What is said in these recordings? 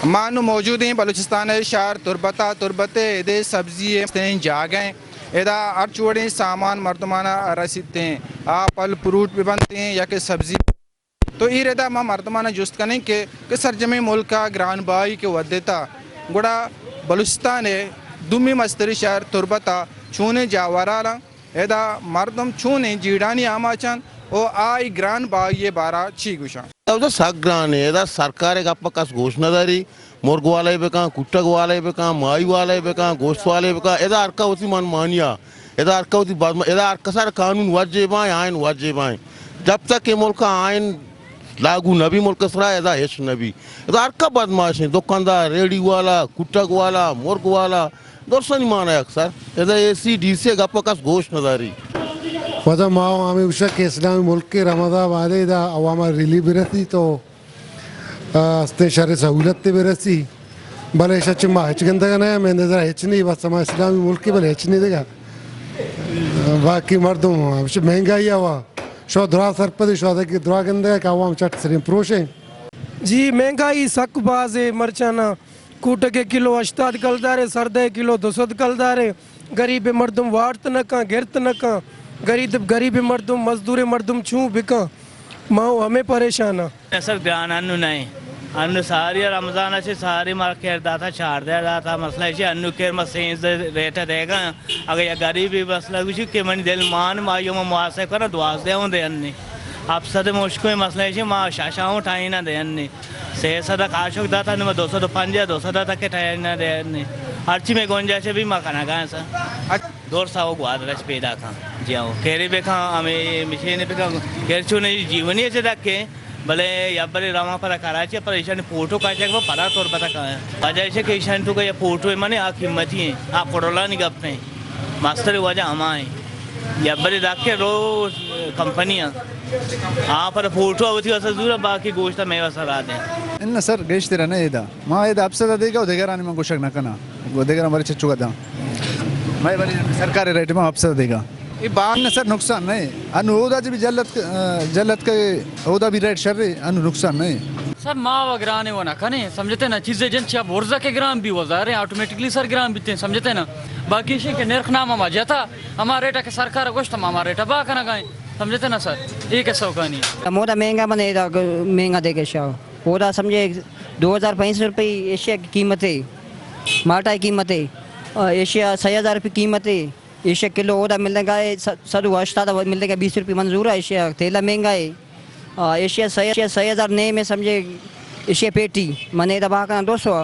ما نوں موجود ایں بلوچستان ءِ شہر تربت ءَ۔ تربت ءِ ادے سبزی ءِ مستریں جاگہ ایں۔ ادا ہرچ وڑیں سامان مردماں ءَ رسیت ایں۔ آ پھل فروٹ بہ بنت ایں یا کہ سبزی۔ تو اے ردا ما مردماں ءَ جست کنیں کہ، کہ سرجمیں ملک ءَ گران بہائی کہ ودیتا، گڑا بلوچستان ءِ دومی مستریں شہر تربت ءَ چونیں جاور حالاں؟ ادا مردم چونیں جیڑھانی آماچ انت و آ اے گران بہائی ءِ بارا چی گوشاں؟ اودا سک گران ایں، ادا سرکار ءِ گپ ءَ کس گوش نہ داری۔ مرگ والے بکن، کٹگ والے بکن، ماہی والے بکن، گوشت والے بکن، ادا ہرکا وتی من مانیا، ادا ہرکا وتی بد-، ادا ہرکسا قانون واجب ایں، آئین واجب ایں۔ جب تک اے ملک ءَ آئین لاگو نہ بی ملک ءِ سرا، ادا ہچ نہ بی۔ ادا ہرکا بدمعاش ایں، دکاندار، ریڑی والا، کٹگ والا، مرگ والا، درستانی مانا یک سر۔ ادا اے سی ڈی سی ءِ گپ ءَ کس گوش نہ داری۔ واجہ ما ہمے گوشاں کہ اسلامی ملک ءِ رمضان ءَ بعد ادا عوام ءَ ریلیف برسی تو، آ، استیں شر سہولت برسی۔ بلے ایشاں چہ ما ہچ گندگ نہ، مئے نظر ءَ ہچ نی، بس ہما اسلامی ملک ءَ بلے ہچ نی دگہ۔ باقی مردم ہمش مہنگائی ءَ وا شو درا سرپدے، شو دگہ درا گندگ کہ عوام چٹ سریں پروشیں۔ جی، مہنگائی سک باز ایں مرچاں نا۔ کوٹگ ءِ کلو ہشتاد کلدار ایں، سردہ ءِ کلو دو سد کلدار ایں۔ غریب مردم وارت نہ کن، گرت نہ کن۔ غریب، غریب مردم، مزدور مردم چوں بکن؟ ما ہمے پریشان آں۔ سر، گران انو نہ ایں۔ انو ساری رمضان ءَ چہ ساری مارا کر داتا، چاردہ داتا۔ مسئلہ ایشی انو کر ما سینزدہ ریٹ ءَ دیگا۔ اگہ یک غریبے مسئلہ گوشی کہ منی دل مان، ما یوم محاسبہ کناں، دوازدہ اوں دے انی۔ ہپت سد مشکویں مسئلہ ایشی، ما شش اوں ٹائنا دے انی۔ سئے سد ءَ کاشوک دات، انو ما دو سد و پنجاہ، دو سد ءَ تک ٹائنا دے انی۔ ہرچی مئے گنجائش بی ما کنگا ایں سر۔ دور ساو گوادر اچ پیدا کن۔ جی ہاں، کیری بکن، ہمے مشین بکن، کیر چون جیونی اچ دکے، بلے یبرے رواں پدا کراچی، پر ایشانی فوٹو کاچک با پدا تربت کایا۔ وجہ ایشی کہ ایشانی تو کہ یہ فوٹو منی آ قیمتی ایں، آ کڑولانی گپ ایں۔ مستر وجہ ہما ایں۔ یبرے دکے رو کمپنی ایں۔ آ پر فوٹو وتی واسطہ زور، باقی گوشت مئے واسطہ را دیں۔ اناں سر، گیشتر نہ ادا۔ ما ادا ہپت سد دیگا و دگرانی من گوشگ نہ کناں۔ گو دگراں بلے چچو گداں۔ مئے بلے سرکار ریٹ ما ہپت سد دیگا۔ اے بان نہ سر، نقصان نہ ایں۔ انو اودا چہ بی جلت ک-، جلت کہ اودا بی ریٹ شر ایں، انو نقصان نہ ایں۔ سر، ما و گرانے و نہ کنیں، سمجھتے نا، چیزے جن چیا برزا کہ گران بی و ظاہر ایں آٹومیٹکلی سر گران بیتے، سمجھتے نا۔ باقی ایشی کہ نرخ نام ہما جتا، ہما ریٹ کہ سرکار گوشت، ہما ریٹ با کنگا ایں، سمجھتے نا سر۔ اے کہ سوکانی۔ مودا مہنگا بنے، ادا مہنگا دے گشا۔ اودا سمجھے دو ہزار پنچ سو روپے ایشیا کی قیمت ایں، مالٹا کی قیمت ایں، ایشیا سئے ہزار روپے قیمت ایں، ایشیا کلو اودا ملنگا ایں، س-، سد و ہشتاد ملنگا، بیس روپے منظور ایں، ایشیا تیلا مہنگا ایں، آ، ایشیا سئے، ایشیا سئے ہزار نیم ایں سمجھے، ایشیا پیٹی، من ادا بہا کناں دو سو،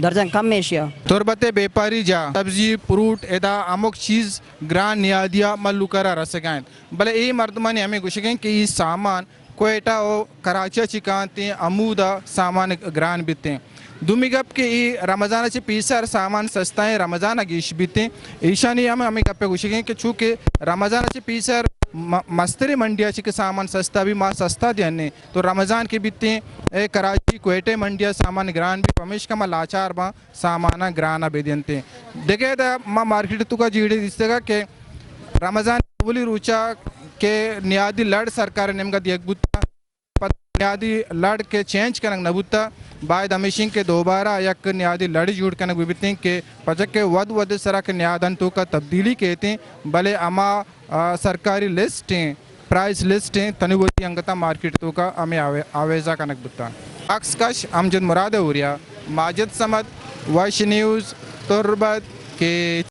درجن کم ایشیا۔ تربت ءِ بیپاری جاہ سبزی، فروٹ، ادا ہمک چیز گران نیادیا ملوکا را رسگا انت، بلے اے مردمانی ہمے گوشگ ایں کہ اے سامان کوئٹہ و کراچی ءَ چہ کانتیں، ہمودا سامان گران بیتیں۔ دومی گپ کہ اے رمضان ءَ چہ پیسر سامان سستا ایں، رمضان ءَ گیش بیتیں۔ ایشانی ہم ہمے گپ ءَ گوشگ ایں کہ چونکہ رمضان ءَ چہ پیسر م-، مستریں منڈی ءَ چہ کہ سامان سستا بی، ما سستا دینے، تو رمضان کہ بیتیں، اے کراچی، کوئٹہ منڈی ءَ سامان گران بی، پمیشکا ما لاچار باں ساماناں گران ءَ بدینتیں۔ دگہ ادا ما مارکیٹ توکا جیڑھے دیستگا کہ رمضان اولی روچا کہ نیادی لڑ سرکار نیمگا دیگ بوتا، پد نیادی لڑ کہ چینج کنگ نہ بوتا، باید ہمیشیں کہ دوبارہ یک نیادی لڑ جوڑ کنگ بہ بیتیں کہ پچہ کہ وھد وھد سرا کہ نیادان توکا تبدیلی کیتیں، بلے ہما، آ، سرکاری لسٹ ایں، پرائس لسٹ ایں، تنی وتی انگتا مارکیٹ توکا ہمے آوے-، آویزا کنگ بوتا۔ عکس کش امجد مراد اوریا، ماجد صمد، وش نیوز، تربت، کیچ۔